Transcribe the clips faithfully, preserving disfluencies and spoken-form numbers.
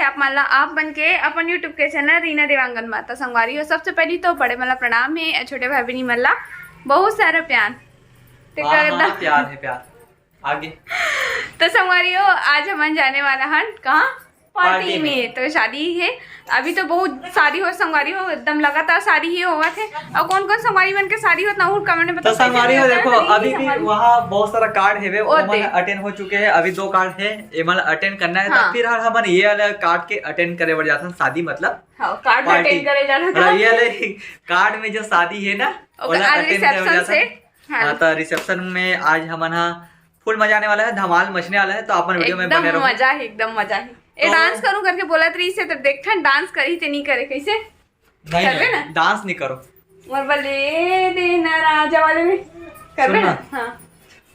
आप मन ला, आप मन के अपन YouTube के चैनल रीना देवांगन मा। त संगवारी हो, सबसे पहली तो बड़े मन ला प्रणाम हे, छोटे भाई बहिनी मन ला बहुत सारा प्यार। ते हाँ, कर हाँ, दा- प्यार है, प्यार। आगे। तो संगवारी हो, आज हमन जाने वाला हन कहाँ? पार्टी पार्टी में। में। तो शादी है, अभी तो बहुत शादी हो संगवारी हो, एकदम लगातार शादी ही होवत है। और कौन कौन संगवारी मन के शादी होत ना, वो कमेंट में तो बताओ, संगवारी हो, कैसे देखो, होता है? अभी भी संगवारी वहाँ बहुत सारा कार्ड है, वो ओते। मन अटेंड हो चुके हैं, अभी दो कार्ड है, ये मन अटेंड करना है। हाँ। तो फिर हर हमन ये वाला कार्ड के अटेंड करे बर जाथन, शादी मतलब हाँ, कार्ड पार्टी। अटेंड करे जाना था। हाँ, ये वाले कार्ड में जो शादी है ना, ओकर ओला आज अटेंड करे बर रिसेप्शन जाथन। से, हाँ। हाँ, तो रिसेप्शन में आज हमन हा फुल मजा आने वाला है, धमाल मचने वाला है, तो आप मन वीडियो में एकदम बने रहो। मजा है, एकदम मजा है। ए, तो डांस करूं करके बोलत रही से, तो देखथन डांस करी ते नहीं करे, कैसे? नहीं, करबे नहीं, ना? डांस नहीं करो। मोर बल्ले देना राजा वाले में करबे सुन ना? ना। हाँ।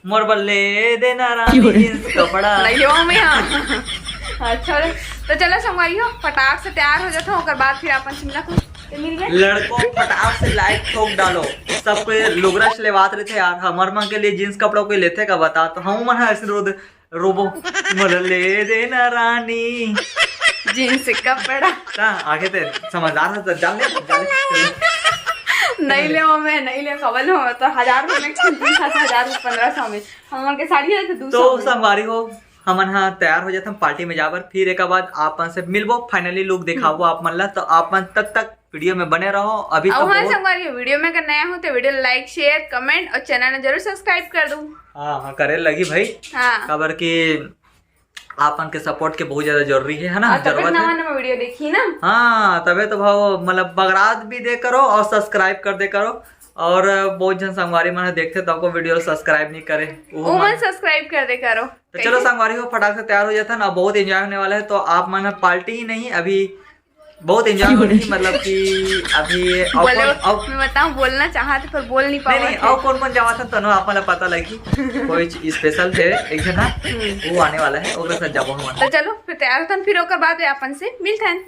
मोर बल्ले देना रानी जींस कपड़ा। नहीं हो मैं, हाँ। अच्छा रे। तो चलो संगवारी हो, फटाक से तैयार हो जाता हूँ, ओकर बाद फिर अपन शिमला को ते मिलबे। लड़कों, फटाक से लाइक ठोक डालो। सबको ये लुगरा से लेवात रहते यार, हमर मन के लिए जींस कपड़ा कोई लेथे का बता, तो हम मन ऐसे रो दे, रोबो, मोर ले देना रानी। जींस कपड़ा। ता आगे ते समझदार है तो जान ले, जान ले। नहीं ले वो मैं, नहीं ले, कबल हो तो हजार रुपए में, तीन सात हजार रुपए, पन्द्रह सौ में। हमन के साड़ी है तो दो सौ तो में। संगवारी हो, हमन हा तैयार हो जाथन पार्टी में जाबर, फिर एक बाद आप मन से मिलबो, फाइनली लुक दिखाबो आप मन ला। तो आप मन तब तक वीडियो में बने रहो। अभी तो और हाँ बहुत संगवारी हो, वीडियो में अगर नया हो तो वीडियो लाइक, शेयर, कमेंट और चैनल ला जरूर सब्सक्राइब कर दो। हाँ, हाँ, करे लगी भाई। हाँ। काबर कि आप मन के सपोर्ट के बहुत ज्यादा जरूरी है, है ना? हाँ, तबे जरूरत नवा है। नवा वीडियो देखी ना। हाँ, तबे तो भाव मतलब बगरात भी दे करो और सब्सक्राइब कर दे करो। और बहुत झन संगवारी मन देखथे तो आपको वीडियो सब्सक्राइब नहीं करे, वो वो मन मन सब्सक्राइब कर दे करो। तो चलो कैसे? संगवारी हो, फटाक से तैयार हो जाता ना, बहुत एंजॉय होने वाला है। तो आप मन पार्टी ही नहीं, अभी बहुत एंजॉय होने की, मतलब कि अभी और बोले, कौन, और मैं बताऊं, बोलना चाहते पर बोल नहीं नहीं, पावा नहीं, थे। और कौन कौन जावा था तनो आप मन ला पता लगी। कोई स्पेशल है एक जना, हम्म। वो आने वाला है, ओकरे साथ जाबो हमन। तो चलो फिर तैयार होतन, फिर ओकर बाद अपन से मिलथन।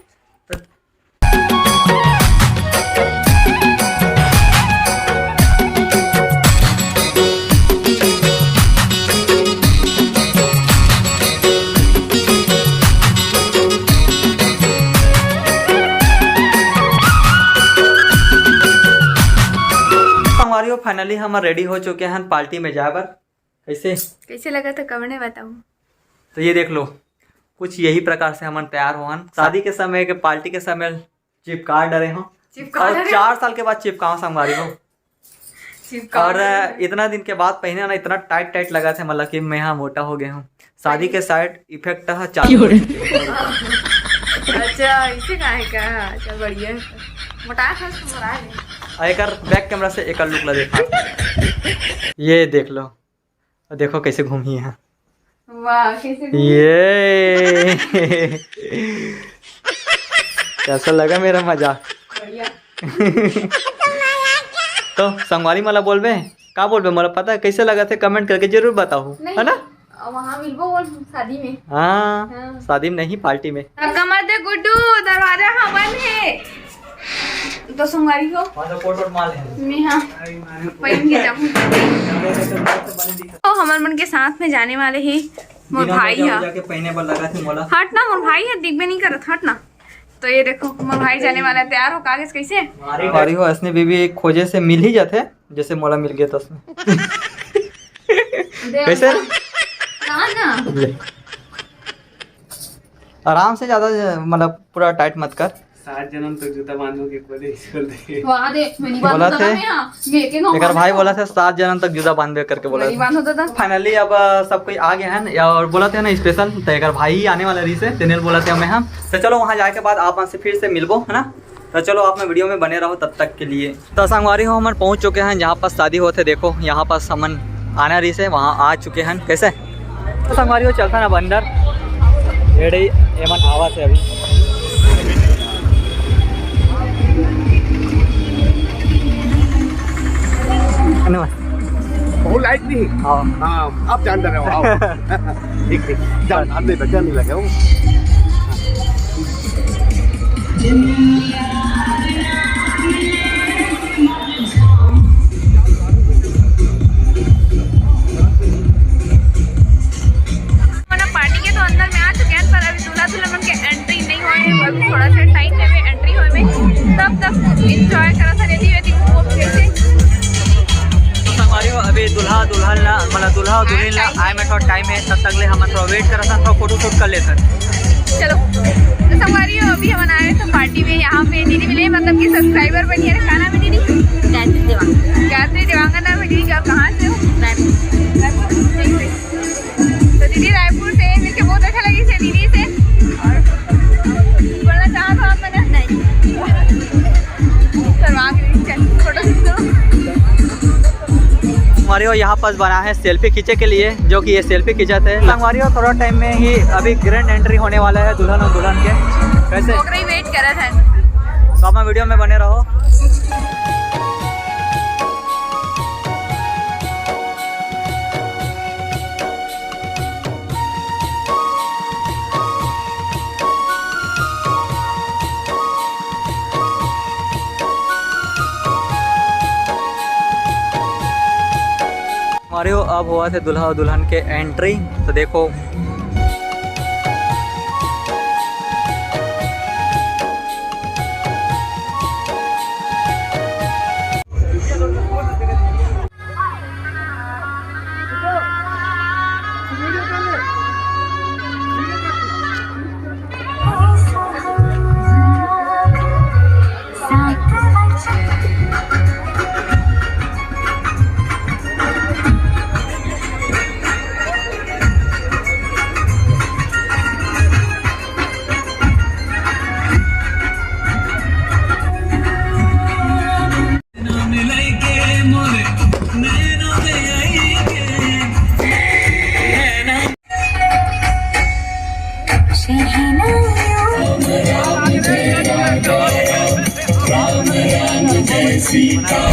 संगवारी हो, फाइनली हम रेडी हो चुके हैं पार्टी में जाए बर। कैसे? कैसे लगा था कमेंट में बताओ। तो ये देख लो, कुछ यही प्रकार से हमन तैयार होहन। शादी के समय के, पार्टी के समय चिपका डरे हो। चिपका और डरे। चार साल के बाद चिपकाओ संगवारी हो। चिपका और डरे। इतना दिन के बाद पहने ना, इतना टाइट टाइट लगा था, मतलब कि मैं हाँ मोटा हो गया हूँ। शादी के साइड इफेक्ट हा चालू हो चुके हैं। अच्छा, इसे काहे का? अच्छा, बढ़िया है। मोटा था, सुंदर है। और एक बैक कैमरा से एक लुक ला देखा। ये देख लो। और देखो कैसे घूमी है। वाह, कैसे घूमी? ये कैसा लगा मेरा मजाक? बढ़िया। तो संगवारी मन ला बोलबे, का बोलबे, मोला पता है कैसे लगा थे, कमेंट करके जरूर बताओ, नहीं, है ना? वहाँ मिलबो बोल शादी में। हाँ, हाँ। शादी में नहीं, पार्टी में। कमर दे गुड्डू, दरवाजा हाँ बंद है। तो संगवारी हो। हाँ, तो कोट वोट मार ले। मैं हाँ। पहन के जाऊँ। तो हमर मन के साथ में जाने वाले ही मोर बिना भाई मजा हा। जाके पहने बर लगा थे मोला। हट ना, मोर भाई हा, दिखबे नहीं करत, हट ना। तो ये देखो, मोर भाई जाने वाला है, तैयार हो, कागज कैसे? अरे हो, ऐसने बीबी खोजे से मिल ही जाते, जैसे मोला मिल गया तो उसमें। दे कैसे? ना, ना। ले। आराम से, ज्यादा, मतलब, पूरा टाइट मत कर। सात जन्म तक जूता बांधो के बोले, स्कूल दे। वहाँ दे, मैं नहीं बोला बांधू थे। दादा, मैं यहाँ, मैं के गाँव एकर भाई बांधू। बोला था, "सात जन्म तक जूता बांधबे," करके बोला मैं नहीं था। बांधू दादा। फाइनली अब, अ, सब कोई आ गया है ना, और बोला थे ना स्पेशल, तो एकर भाई ही आने वाला रही से, तेने बोला थे हमें हम। तो चलो, वहाँ जाके बाद आप से फिर से मिलबो, है ना? तो चलो, आप में वीडियो में बने रहो तब तक के लिए। तो संगवारी हो, हमन पहुंच चुके हैं जहाँ पास शादी होते। देखो, यहाँ पास हमन आना रही से, वहाँ आ चुके हैं। कैसे? तो संगवारी हो, चलता ना बंदर एड़े, एमन आवा से अभी। धन्यवाद। बहुत लाइट नहीं। हाँ। हाँ, आप जानते रहो, आओ। ठीक, ठीक। जान, आप नहीं, बच्चा नहीं लगे हो। पार्टी के तो अंदर में आ चुके हैं, पर अभी दूल्हा दुल्हन के एंट्री नहीं बस थोड़ा सा टाइम है एंट्री होए में, तब तक एंजॉय करा था, रेडी वेडी घूम फिर से। तो संगवारी हो, अभी दूल्हा दुल्हन ला, मतलब दूल्हा और दुल्हन ला आए में थोड़ा टाइम है, तब तक ले हम थोड़ा वेट करा था, थोड़ा फोटो शूट कर लेते हैं। चलो, तो संगवारी हो, अभी हम आए तो पार्टी में, यहाँ पे दीदी मिले, मतलब कि सब्सक्राइबर बनी है। का नाम है दीदी? गायत्री देवांगन। गायत्री देवांगन नाम है दीदी का। कहाँ से हो? रायपुर। रायपुर से। तो दीदी रायपुर से मिलके बहुत अच्छा लगी से दीदी से। और बोलना चाहो तो आप? मैंने नहीं। करवा के दीदी, चल, फोटो खींच लो। हमारे यहाँ पास बना है सेल्फी खींचे के लिए, जो कि ये सेल्फी खींचाते हैं। संगवारी हो, थोड़ा टाइम में ही अभी ग्रैंड एंट्री होने वाला है दुल्हन और दुल्हन के। कैसे? ओकरे ही वेट करत है। तो अपना वीडियो में बने रहो। हमारे हो, अब हुआ थे दूल्हा और दुल्हन के एंट्री। तो देखो,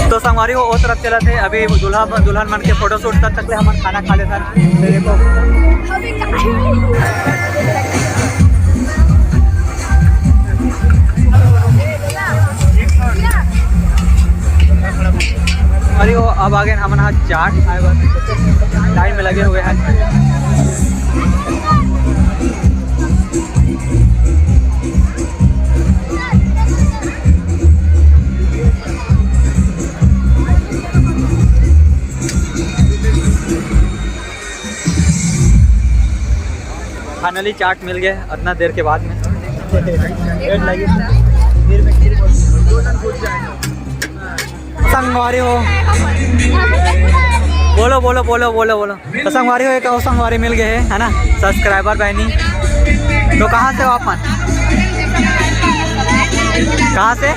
तो संगवारी हो, ओ तरफ चला थे, अभी दूल्हा दुल्हन मन के फोटो शूट कर सकते, हमन खाना खा लेथन। तो देखो, अरे वो अब आ गए हमन हा चाट खाए बर, लाइन में लगे हुए हैं। फाइनली चाट मिल गए इतना देर के बाद में। संगवारी हो, बोलो बोलो बोलो बोलो बोलो। तो संगवारी हो, एक और संगवारी मिल गए है, है ना, सब्सक्राइबर बहनी। तो कहाँ से हो आप मन? कहाँ से?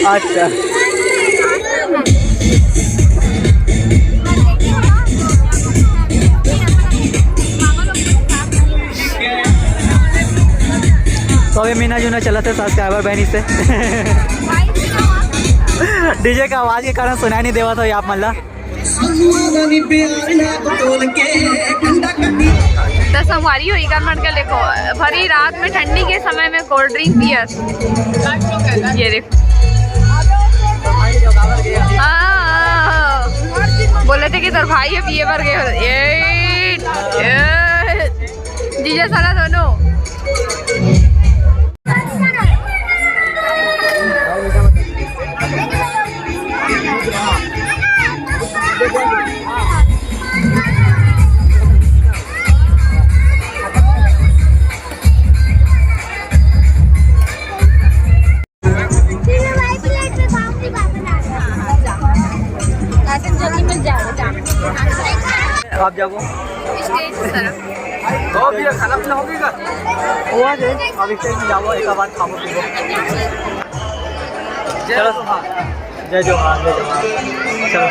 अच्छा। तो अभी मीना जूना चलत हे सब्सक्राइबर बहनी से। डीजे का आवाज के कारण सुनाई नहीं देवा था आप मन ला। तो संगवारी हो, इकर मन के देखो, भरी रात में ठंडी के समय में कोल्ड ड्रिंक पियत। ये देखो। हाँ, बोले थे कि तोर भाई हे पिए बर गए हो। ये, ये, जीजा साला दोनों। आप जाओ। स्टेज तरफ। हो गया, खाना पीना हो गया? हुआ जे, अब स्टेज में जाओ, एक बार खाओ पीओ। चलो। जय जोहार, जय जोहार। चलो।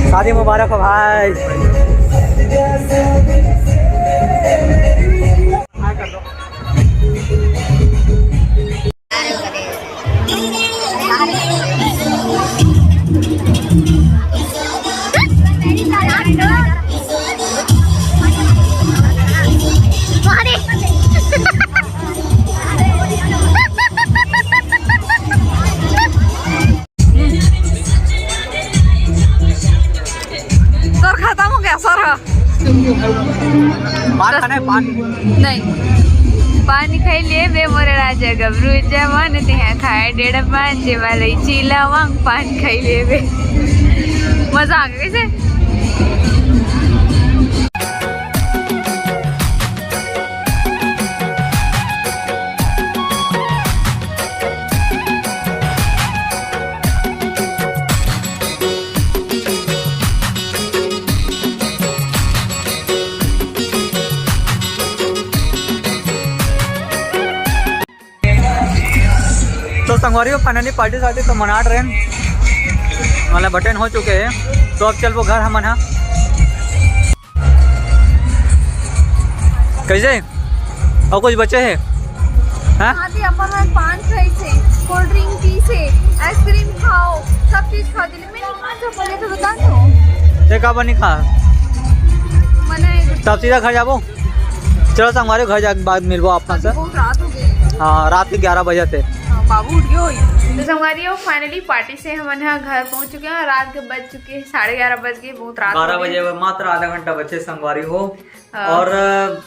शादी मुबारक हो भाई। तोर खत्म हो असर ह। पान खाना है, पान? नहीं। पान खाई लेबे मोर राजा गबरू जवान, तेहा खाए डेढ़ पान, जेमा लइची लवंग पान खाई लेबे। मजा आ गया कैसे? तो संगवारी हो, finally party साटी तो मनात रहे, मतलब attend हो चुके हैं। तो अब चलबो घर हमन हा। कैसे? और कुछ बचे है? हाँ? हाँ जी, अपन मन पान खाई से, cold drink पी से, ice cream खाओ, सब चीज खाओ। दिल्ली में नहीं खा सकते तो दुकान तो। ये का बनी खा? मने तब सीधा घर जाबो। चलो संगवारी, घर जाके बाद मिलबो आप मन से। बहुत रात हो गई। हाँ, रात के ग्यारह बजे थे। हाँ, बाबू उठ गयो होई। तो संगवारी हो, finally party से हमन ह घर पहुंच चुके हैं। रात के बज चुके हैं, साढ़े ग्यारह बज गए, बहुत रात हो बारह गई। बजे, मात्र आधा घंटा बचे संगवारी हो। हाँ। और, अ,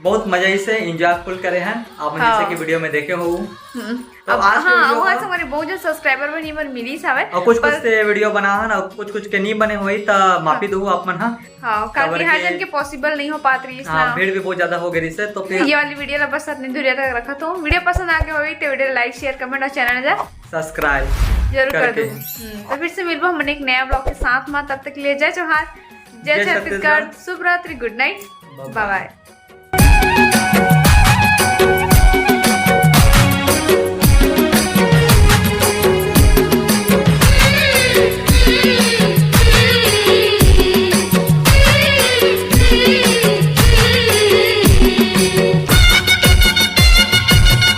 बहुत मजा से enjoy full करे हैं आप मन, हाँ। जैसे कि video में देखे हो। हम्म। तो अब, आज के हाँ, video वहाँ का से हमारे बहुत ज्यादा subscriber भी नहीं बन मिली सावे, और कुछ कुछ पर से video बना है ना, कुछ कुछ के नहीं बने हुए, तो माफी हाँ। दो आप मन, हाँ। हाँ, काबर काफी हर के जन के possible नहीं हो पात रही हाँ, इसलिए। भीड़ भी बहुत ज्यादा हो गई से, तो फिर ये वाली video ला बस इतनी दूरिया तक रखा। तो video पसंद आ गया होगी तो video like, share, comment और channel जा subscribe जरूर कर करके। दो। हम्म, तो फिर से मिलबो हमन एक नया vlog के साथ में, तब तक के लिए जय जोहार, जय जय छत्तीसगढ़, छत्तीसगढ़। शुभ रात्रि, good night, bye bye। Bye bye।